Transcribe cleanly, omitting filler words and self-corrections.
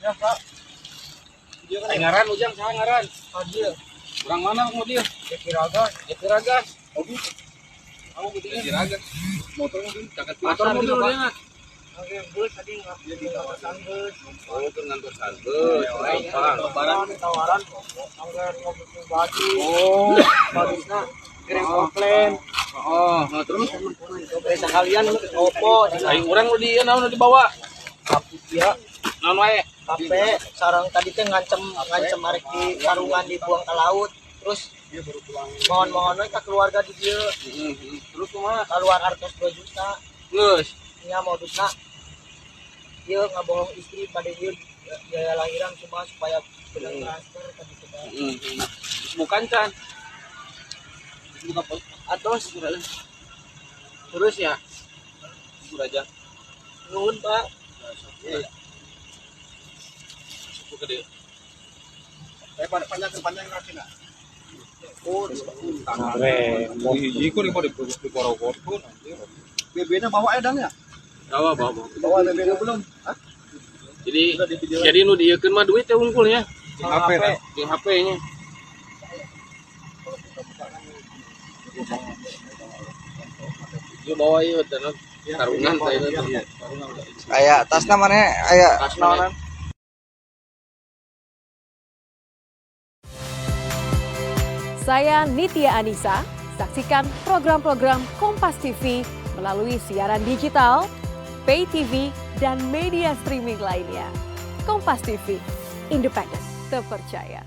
Ya, Pak. Ai ngaran Ujang saha ngaran? Fadil. Urang mana mau dia? Kiraga. Jatiragas. Aku gitu Jatiragas. Motor mobil caket pasar mobil dia. Oke, bus tadi nggak di kawasan bus. Oh, ke ngantosan bus. Gampang. Lebaran tawaran anggar ngobrol baju. Oh, Bagusna kirim komplain. Oh, nah terus Sekalian opo aing urang nu di naon nu dibawa? Ya, Naon wae? HP sarang tadi teh ngancem ngancem arek di karungan dibuang ke laut, terus mohon-mohon we ka keluarga di dieu. Heeh. Terus kumaha? Keluar artos 2 juta. Geus. Nya modusna ieu ngabohong istri pada ieu biaya lahiran cuma supaya benar transfer tadi kita. Heeh. Bukan can. Buka pos. Atos. Terus ya. Syukur aja. Nuhun, Pak. Syukur gede. Panjang panjang kaki nah. Oh, Hiji ku di di Borobudur anjir. BB-nya bawa edang ya? Bawa, bawa, bawa. Bawa BB-nya belum? Hah? Jadi nu dieukeun mah duit teh unggulnya. HP kan? Di HP-nya. Dia bawa ieu teh non. Karungan teh ieu teh. Aya tasna mana aya Tas mana? naonan? Saya Nitya Anissa, saksikan program-program Kompas TV melalui siaran digital, pay TV, dan media streaming lainnya. Kompas TV, independen, terpercaya.